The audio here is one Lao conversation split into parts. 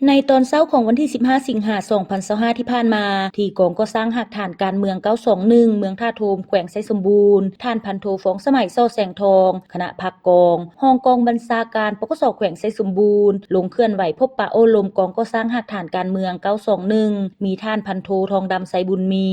ໃນຕອນເຊົ້າຂອງວັນທີສິບຫ້າ ສິງຫາ ສອງພັນຊາວຫ້າ ທີ່ຜ່ານມາ, ທີ່ກອງກໍ່ສ້າງຮາກຖານການເມືອງ ເກົ້າສອງໜຶ່ງ ເມືອງທ່າໂທມ ແຂວງໄຊສົມບູນ, ທ່ານພັນໂທ ຟອງສະໄໝ ສໍແສງທອງ ຄະນະພັກກອງ, ຮອງກອງບັນຊາການ ປກສ ແຂວງໄຊສົມບູນ ລົງເຄື່ອນໄຫວພົບປະໂອ້ລົມກອງກໍ່ສ້າງຮາກຖານການເມືອງ ເກົ້າສອງໜຶ່ງ ມີທ່ານພັນໂທ ທອງດຳ ໄຊບຸນມີ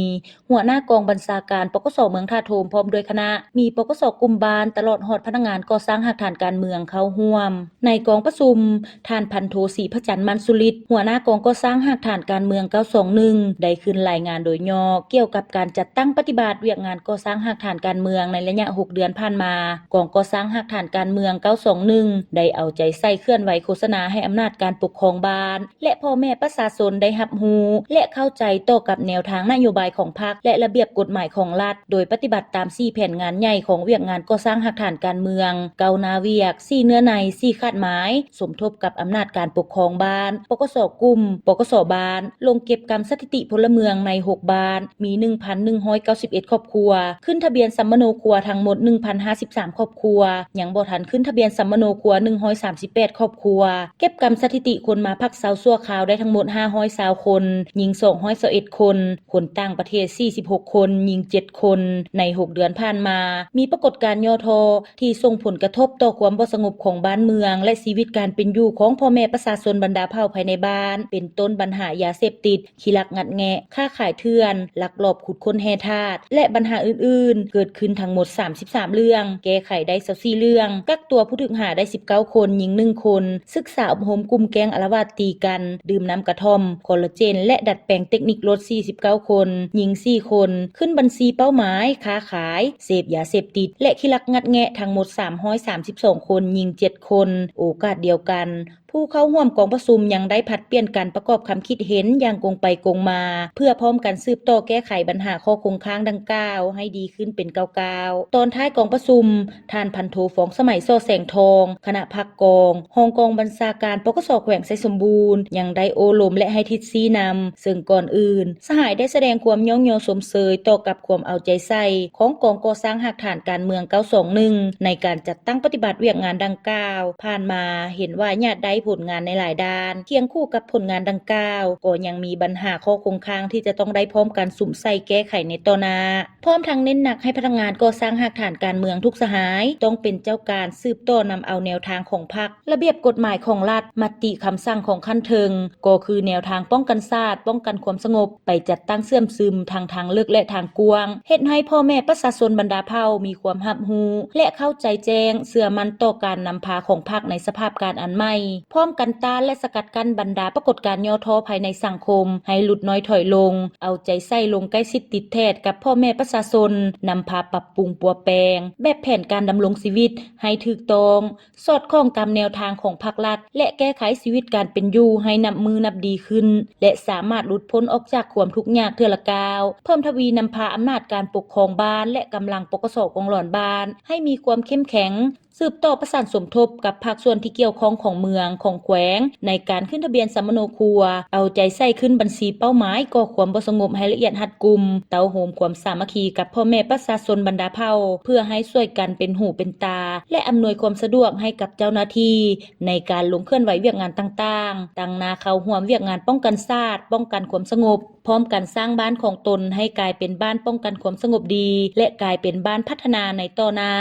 ຫົວໜ້າກອງບັນຊາການ ປກສ ເມືອງທ່າໂທມ ພ້ອມດ້ວຍຄະນະ, ມີ ປກສ ກຸ່ມບ້ານ ຕະຫຼອດຮອດພະນັກງານກໍ່ສ້າງຮາກຖານການເມືອງເຂົ້າຮ່ວມ. ໃນກອງປະຊຸມ, ທ່ານພັນໂທ ສີພະຈັນ ມັນສຸລິດ ຫົວໜ້າກອງກໍ່ສ້າງຮາກຖານການເມືອງ ເກົ້າສອງໜຶ່ງ ໄດ້ຂຶ້ນລາຍງານໂດຍຫຍໍ້ກ່ຽວກັບການຈັດຕັ້ງປະຕິບັດວຽກງານກໍ່ສ້າງຮາກຖານການເມືອງໃນໄລຍະຫົກເດືອນຜ່ານມາ. ກອງກໍ່ສ້າງຮາກຖານການເມືອງ ເກົ້າສອງໜຶ່ງ ໄດ້ເອົາໃຈໃສ່ເຄື່ອນໄຫວໂຄສະນາໃຫ້ອຳນາດການປົກຄອງບ້ານ ແລະ ພໍ່ແມ່ປະຊາຊົນໄດ້ຮັບຮູ້ ແລະ ເຂົ້າໃຈຕໍ່ກັບແນວທາງນະໂຍບາຍຂອງພັກ ແລະ ລະບຽບກົດໝາຍຂອງລັດ, ໂດຍປະຕິບັດຕາມສີ່ແຜນງານໃຫຍ່ຂອງວຽກງານກໍ່ສ້າງຮາກຖານການເມືອງ, ເກົ້າໜ້າວຽກ, ສີ່ເນື້ອໃນ, ສີ່ຄາດໝາຍ, ສົມທົບກັບອຳນາດການປົກຄອງບ້ານ, ປກສ ກຸ່ມ, ປກສ ບ້ານ, ລົງເກັບກຳສະຖິຕິພົນລະເມືອງໃນຫົກບ້ານ, ມີໜຶ່ງພັນໜຶ່ງຮ້ອຍເກົ້າສິບເອັດຄອບຄົວ, ຂຶ້ນທະບຽນສຳມະໂນຄົວທັງໝົດໜຶ່ງພັນຫ້າສິບສາມຄອບຄົວ, ຍັງບໍ່ທັນຂຶ້ນທະບຽນສຳມະໂນຄົວໜຶ່ງຮ້ອຍສາມສິບແປດຄອບຄົວ, ເກັບກຳສະຖິຕິຄົນມາພັກເຊົາຊົ່ວຄາວໄດ້ທັງໝົດຫ້າຮ້ອຍຊາວຄົນ, ຍິງສອງຮ້ອຍຊາວເອັດຄົນ, ຄົນຕ່າງປະເທດສີ່ສິບຫົກຄົນ, ຍິງເຈັດຄົນ. ໃນຫົກເດືອນຜ່ານມາ, ມີປາກົດການຫຍໍ້ທໍ້ທີ່ສົ່ງຜົນກະທົບຕໍ່ຄວາມບໍ່ສະຫງົບຂອງບ້ານເມືອງ ແລະ ຊີວິດການເປັນຢູ່ຂອງພໍ່ແມ່ປະຊາຊົນບັນດາເຜົ່າພາຍໃນບ້ານ, ເປັນຕົ້ນບັນຫາຢາເສບຕິດ, ຂີ້ລັກງັດແງະ, ຄ້າຂາຍເຖື່ອນ, ລັກລອບຂຸດຄົ້ນແຮ່ທາດ ແລະ ບັນຫາອື່ນໆ ເກີດຂຶ້ນທັງໝົດສາມສິບສາມເລື່ອງ, ແກ້ໄຂໄດ້ຊາວສີ່ເລື່ອງ, ກັກຕົວຜູ້ຖືກຫາໄດ້ສິບເກົ້າຄົນ, ຍິງໜຶ່ງຄົນ, ສຶກສາອົບຮົມກຸ່ມແກ້ງອາລະວາດຕີກັນ, ດື່ມນ້ຳກະທ່ອມ, ຄໍລາເຈນ ແລະ ດັດແປງເຕັກນິກລົດສີ່ສິບເກົ້າຄົນ, ຍິງສີ່ຄົນ, ຂຶ້ນບັນຊີເປົ້າໝາຍ, ຄ້າຂາຍ, ເສບຢາເສບຕິດ ແລະ ຂີ້ລັກງັດແງະ ທັງໝົດສາມຮ້ອຍສາມສິບສອງຄົນ, ຍິງເຈັດຄົນ. ໂອກາດດຽວກັນ, ຜູ້ເຂົ້າຮ່ວມກອງປະຊຸມຍັງໄດ້ຜັດປ່ຽນກັນປະກອບຄຳຄິດເຫັນຢ່າງກົງໄປກົງມາ ເພື່ອພ້ອມກັນສືບຕໍ່ແກ້ໄຂບັນຫາຂໍ້ຄົງຄ້າງດັ່ງກ່າວໃຫ້ດີຂຶ້ນເປັນກ້າວໆ. ຕອນທ້າຍກອງປະຊຸມ, ທ່ານພັນໂທ ຟອງສະໄໝ ສໍແສງທອງ ຄະນະພັກກອງ, ຮອງກອງບັນຊາການ ປກສ ແຂວງໄຊສົມບູນ ຍັງໄດ້ໂອ້ລົມ ແລະ ໃຫ້ທິດຊີ້ນຳ, ເຊິ່ງກ່ອນອື່ນ ສະຫາຍໄດ້ສະແດງຄວາມຍ້ອງຍໍຊົມເຊີຍຕໍ່ກັບຄວາມເອົາໃຈໃສ່ຂອງກອງກໍ່ສ້າງຮາກຖານການເມືອງ ເກົ້າສອງໜຶ່ງ ໃນການຈັດຕັ້ງປະຕິບັດວຽກງານດັ່ງກ່າວ. ຜ່ານມາເຫັນວ່າຍາດໄດ້ຜົນງານໃນຫຼາຍດ້ານ, ຄຽງຄູ່ກັບຜົນງານດັ່ງກ່າວ, ກໍຍັງມີບັນຫາຂໍ້ຄົງຄ້າງທີ່ຈະຕ້ອງໄດ້ພ້ອມກັນສຸມໃສ່ແກ້ໄຂໃນຕໍ່ໜ້າ. ພ້ອມທັງເນັ້ນໜັກໃຫ້ພະນັກງານກໍ່ສ້າງຮາກຖານການເມືອງທຸກສະຫາຍ ຕ້ອງເປັນເຈົ້າການສືບຕໍ່ນຳເອົາແນວທາງຂອງພັກ, ລະບຽບກົດໝາຍຂອງລັດ, ມະຕິຄຳສັ່ງຂອງຂັ້ນເທິງ, ກໍຄືແນວທາງປ້ອງກັນຊາດ, ປ້ອງກັນຄວາມສະຫງົບ, ໄປຈັດຕັ້ງເຊື່ອມຊຶມທັງທາງເລິກ ແລະ ທາງກວ້າງ, ເຮັດໃຫ້ພໍ່ແມ່ປະຊາຊົນບັນດາເຜົ່າມີຄວາມຮັບຮູ້ ແລະ ເຂົ້າໃຈແຈ້ງ, ເຊື່ອໝັ້ນຕໍ່ການນຳພາຂອງພັກໃນສະພາບການອັນໃໝ່, ພ້ອມກັນຕ້ານ ແລະ ສະກັດກັ້ນບັນດາປາກົດການຫຍໍ້ທໍ້ພາຍໃນສັງຄົມໃຫ້ຫຼຸດນ້ອຍຖອຍລົງ, ເອົາໃຈໃສ່ລົງໃກ້ຊິດຕິດແທດກັບພໍ່ແມ່ປະຊາຊົນ, ນຳພາປັບປຸງປົວແປງແບບແຜນການດຳລົງຊີວິດໃຫ້ຖືກຕ້ອງ, ສອດຄ່ອງຕາມແນວທາງຂອງພັກລັດ ແລະ ແກ້ໄຂຊີວິດການເປັນຢູ່ໃຫ້ນັບມື້ນັບດີຂຶ້ນ ແລະ ສາມາດຫຼຸດພົ້ນອອກຈາກຄວາມທຸກຍາກເທື່ອລະກ້າວ, ເພີ່ມທະວີນຳພາອຳນາດການປົກຄອງບ້ານ ແລະ ກຳລັງ ປກສ ກອງຫຼອນບ້ານ ໃຫ້ມີຄວາມເຂັ້ມແຂງ, ສືບຕໍ່ປະສານສົມທົບກັບພາກສ່ວນທີ່ກ່ຽວຂ້ອງຂອງເມືອງ, ຂອງແຂວງ ໃນການຂຶ້ນທະບຽນສຳມະໂນຄົວ, ເອົາໃຈໃສ່ຂຶ້ນບັນຊີເປົ້າໝາຍກໍ່ຄວາມບໍ່ສະຫງົບໃຫ້ລະອຽດຮັດກຸມ, ເຕົ້າໂຮມຄວາມສາມັກຄີກັບພໍ່ແມ່ປະຊາຊົນບັນດາເຜົ່າ ເພື່ອໃຫ້ຊ່ວຍກັນເປັນຫູເປັນຕາ ແລະ ອຳນວຍຄວາມສະດວກໃຫ້ກັບເຈົ້າໜ້າທີ່ ໃນການລົງເຄື່ອນໄຫວວຽກງານຕ່າງໆ, ຕັ້ງໜ້າເຂົ້າຮ່ວມວຽກງານປ້ອງກັນຊາດ, ປ້ອງກັນຄວາມສະຫງົບ, ພ້ອມກັນສ້າງບ້ານຂອງຕົນໃຫ້ກາຍເປັນບ້ານປ້ອງກັນຄວາມສະຫງົບດີ ແລະ ກາຍເປັນບ້ານພັດທະນາໃນຕໍ່ໜ້າ.